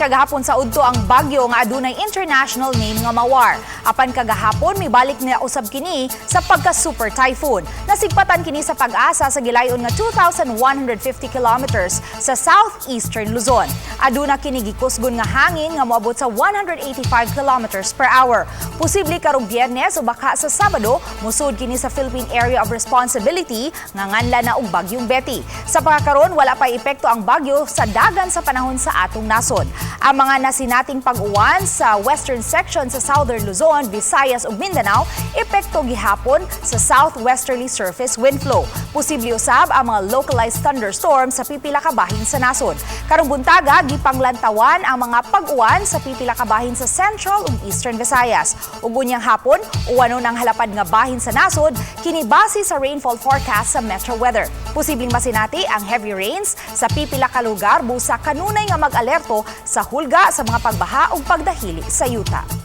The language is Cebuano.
Kagahapon sa udto ang bagyo nga adunay international name nga Mawar. Apan kagahapon mibalik na usab kini sa pagka super typhoon. Nasigpatan kini sa Pag-asa sa gilayon nga 2,150 kilometers sa southeastern Luzon. Aduna kini gikusgon nga hangin nga moabot sa 185 kilometers per hour. Posible karong Biyernes o baka sa Sabado musud kini sa Philippine Area of Responsibility nga nganlan na og Bagyong Betty. Sa pagkakaron, wala pa epekto ang bagyo sa dagan sa panahon sa atong nasod. Ang mga nasinating pag-uwan sa western section sa Southern Luzon, Visayas ug Mindanao, epekto gihapon sa southwesterly surface wind flow. Posible usab ang mga localized thunderstorms sa pipila ka bahin sa nasod. Karong buntaga, gipanglantawan ang mga pag-uwan sa pipila ka bahin sa Central ug Eastern Visayas. Ug unyang hapon, uwanon ang halapad nga bahin sa nasod kini base sa rainfall forecast sa Metro Weather. Posibleng masinati ang heavy rains sa pipila ka lugar, busa kanunay nga mag-alerto sa hulga sa mga pagbaha ug pagdahili sa yuta.